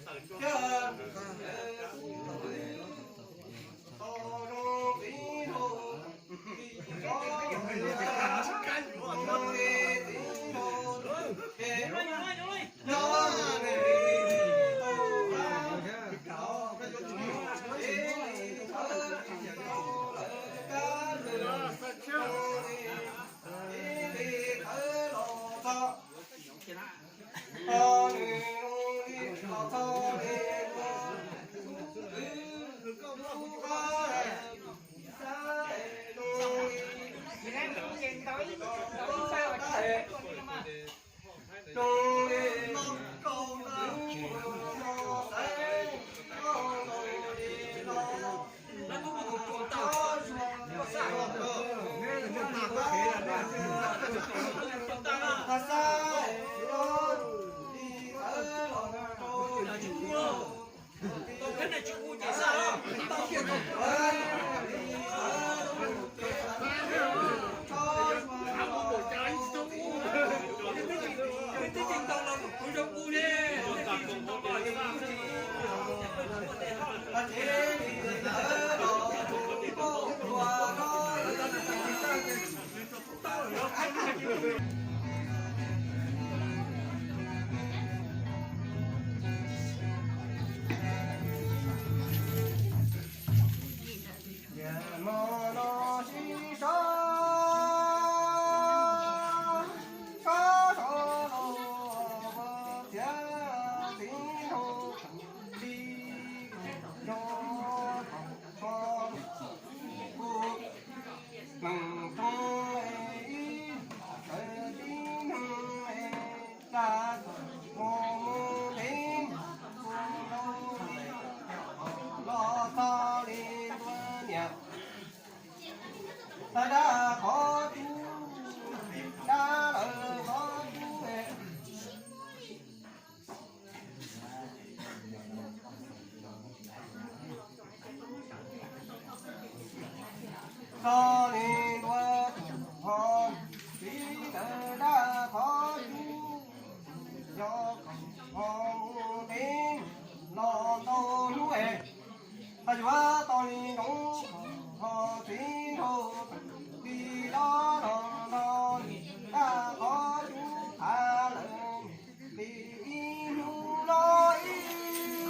Los txog li tus niam, dab qhov cub, dab lawm qhov cub. Txog li ntua ho, txiv ntawd dab qhov cub, yog ho mus ntev los ntau hnub es, yuav tau li nroo ho txiv nraug li los no no, dab qhov cub thav lawm li ib hnub los ib hnub.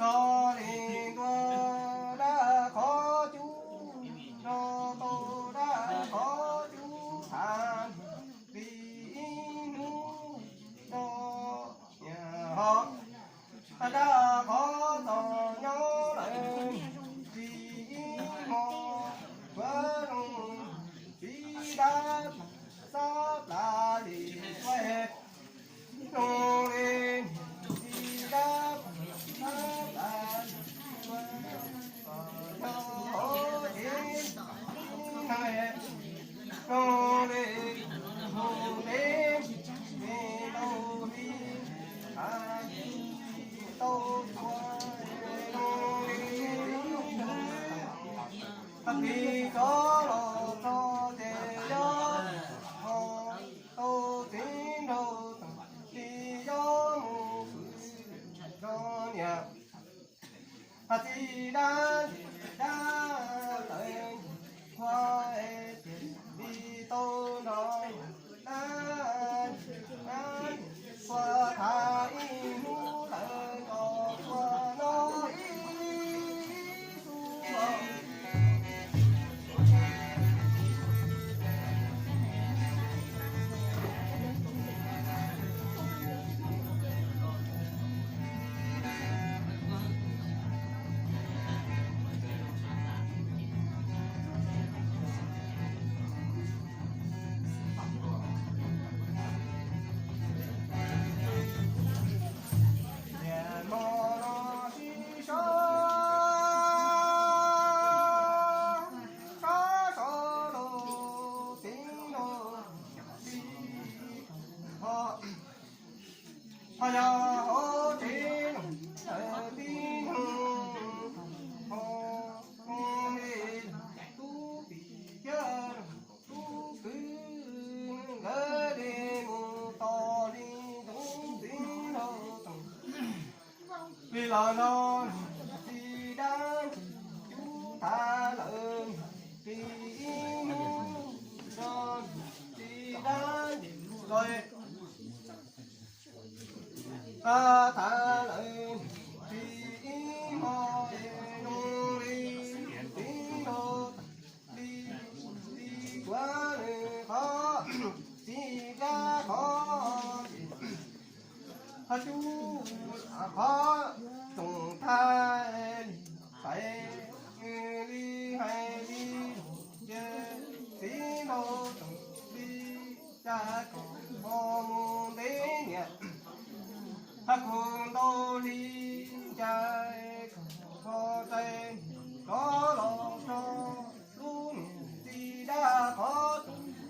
Txog li ntua dab qhov cub, nrog tau dab qhov cub tham li ib hnub nrog niam ho. Dab qhov txog nyob lawm li ib hmo, kuv zoo txiv dab xab plas li kuaj. Zoo li txiv dab xab plas li kuaj, txog nyob hauv tsev ib hnub, zoo li mus ntev li tau li, hais tsis tau txhua, zoo li txiv tsov los txog ces yog ho tau txiv nraug txog li, yog mus kwv zos niam. Txiv dab, dab lawm, qhua es ces li tau nrog dab, dab, qhua tham ib hnub lawm kom qhua noj ib xu. Niam hmo no sib sab, sab sab los txiv nraug li ho, ho yog hauv tsev lawm tib neeg ho, li tub tij thiab tub kwv nkawd li mus tos li tus txiv nraug txog li los nrog txiv dab cub tham lawm li ib hnub, nrog txiv dab los tham lawm li ib hmo, zoo li txiv nraug li, li kuav nws qhov txiv dab qhov ces, qhov cub qhov tsoom tag li, pais li hais li ces txiv nraug txog li cas kom ho mus ntev niam, hab kuv ntau li cas kom ho txais rov los rau lub niam txiv dab qhov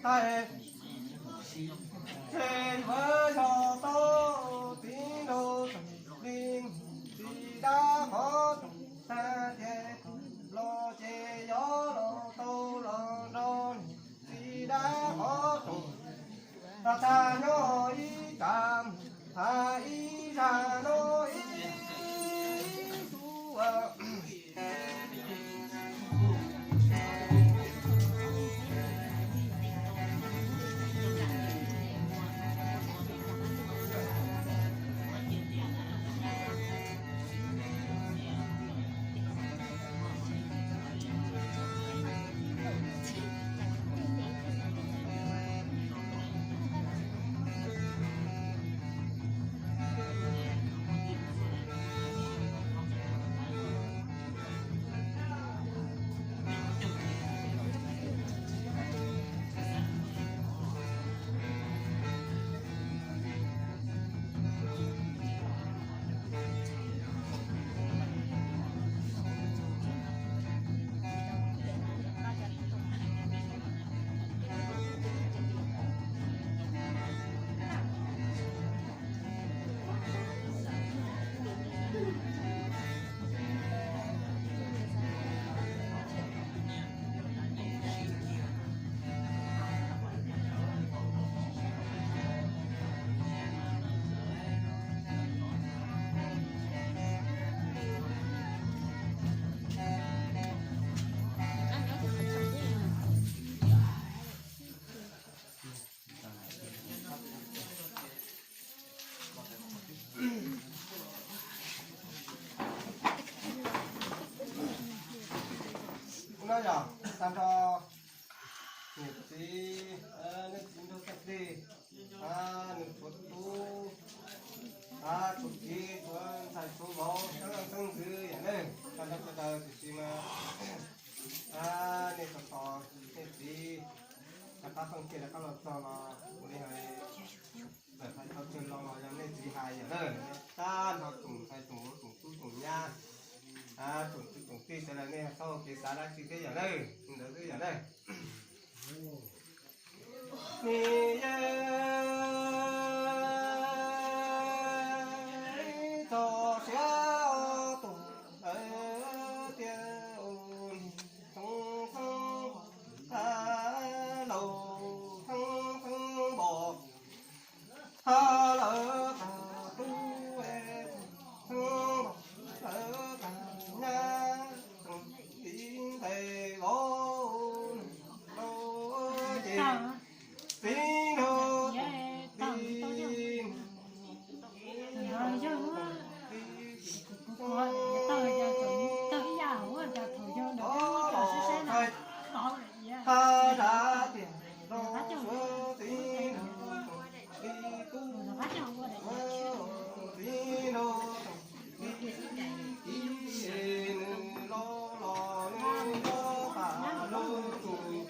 tag. Ces yuav yog tau txiv nraug txog li txiv dab qhov tag ces los ces yuav los tau los nrog txiv dab qhov tag nyob ib tsam, tag ib zag nyob ib xu. Yog tag nrho niam txiv, nej txiv nraug txoj plig, nws tshuav tub, tshuav kiv, tshuav ntxhais tshuav vauv, xeeb leej xeeb ntxwv yom ne, tag nrho sawv daws tiam sis mas nej tos tos nej txiv rov qab pheej thiaj rov qab los txog los ua li hais, txawm hais tau twg los los yog nej txiv hais yom na, tag nrho tsoom ntxhais tsoom vauv tsoom tub tsoom nyab, tsoom kwv tsoom tij sawv daws nej txhob ua kev xav dab tsi thiab yom na, li ntawd xwb yom na. Nim yeej txog siav tus ntawd tiag, ua nim thoob thoob, laus thoob thoob npos, ha lawv qab tub, thoob npos lawv qab nyab, txiv nqe vauv laus ces txiv nraug tij ha zab tias los suav txiv nraug tij tub, txiv nraug tij tij, nws los los nws los pam lub tus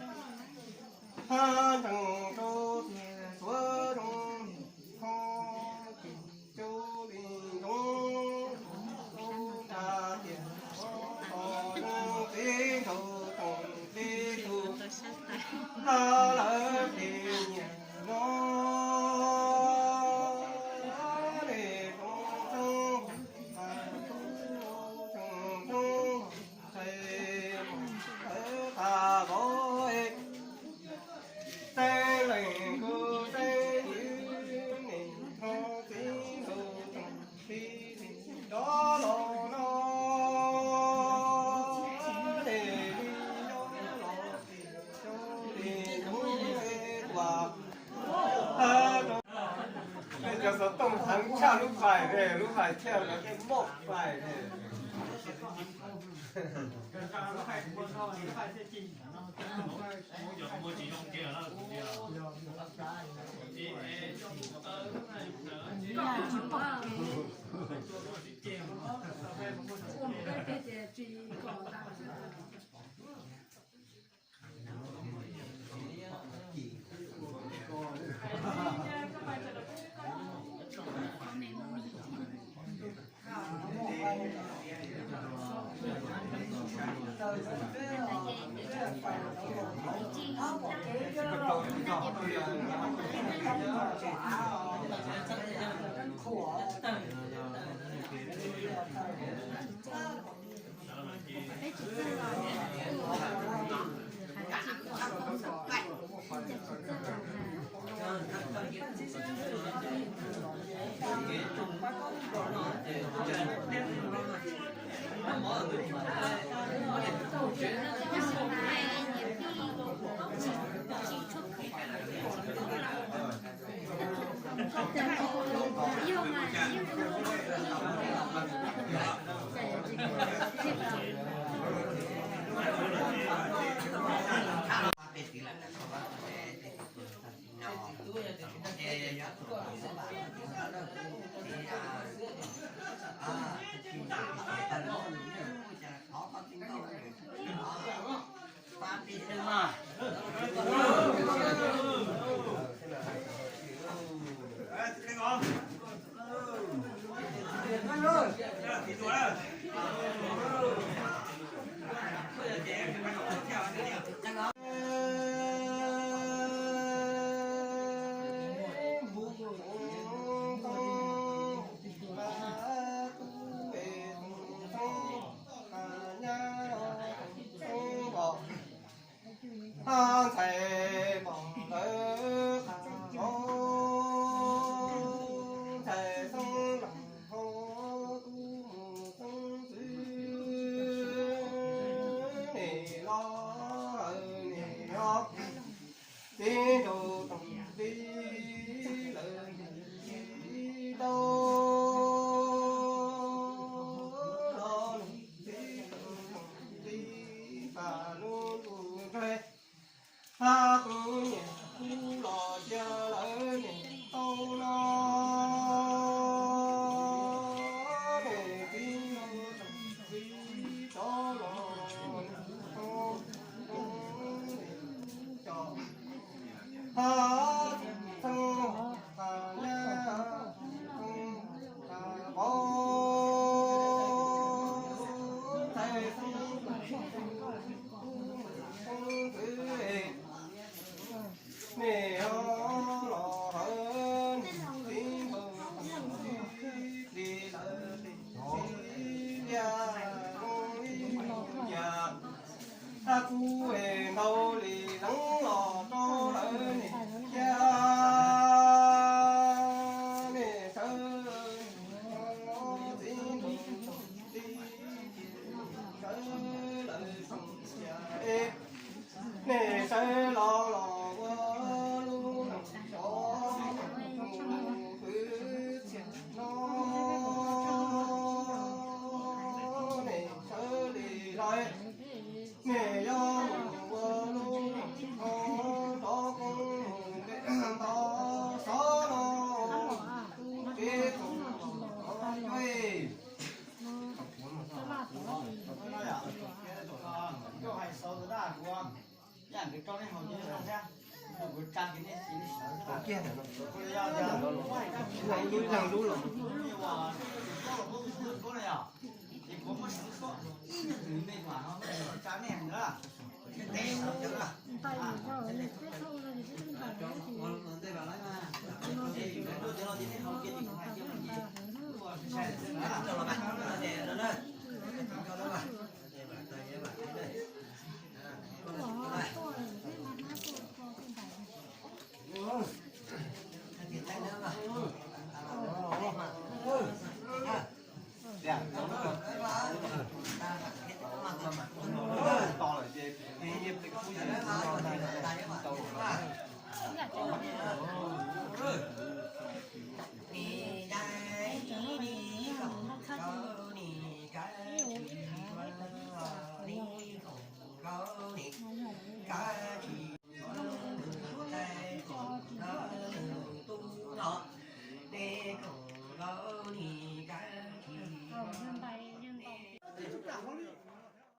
ha nreeg rau tiag suav zoo ho tus cau li ntsoov tus nra tiag ho zoo txiv nraug tsoom txiv tug ha lawv qhia nyias no ne zoo txheeb ha tub zoo txheeb ntshai lawv qab vauv xeeb leej kuv xeeb ywv nim no txiv nraug tsoom tij rov los no ne li nyob los tsis cau li ntsoov es tuaj ha rau nej cov xov tooj heev tshaj lub fais ne, lub fais thiaj lawv thiaj muaj fais ne. Ntxhais pom lawv qab vauv, ntxhais xeeb leej ho tub mus xeeb ntxwv, nim los nim ho txiv nraug tsoom tij lawv tau los txiv nraug tsoom tij pam lub Kuv rau nej haus ces nej zoo thiab, kuv tsa ces nej siv nej sawv xwb. Ua kiag ntawm no, ua ib leeg lub los, ua tus koj los muab tus koj na yom, ces kuv muab sawv suab ib leeg nws me kuv no tsa nej na. Ntawd ces nej haus kiag ces kuv hais kiag no ces kuv ua sai xwb na.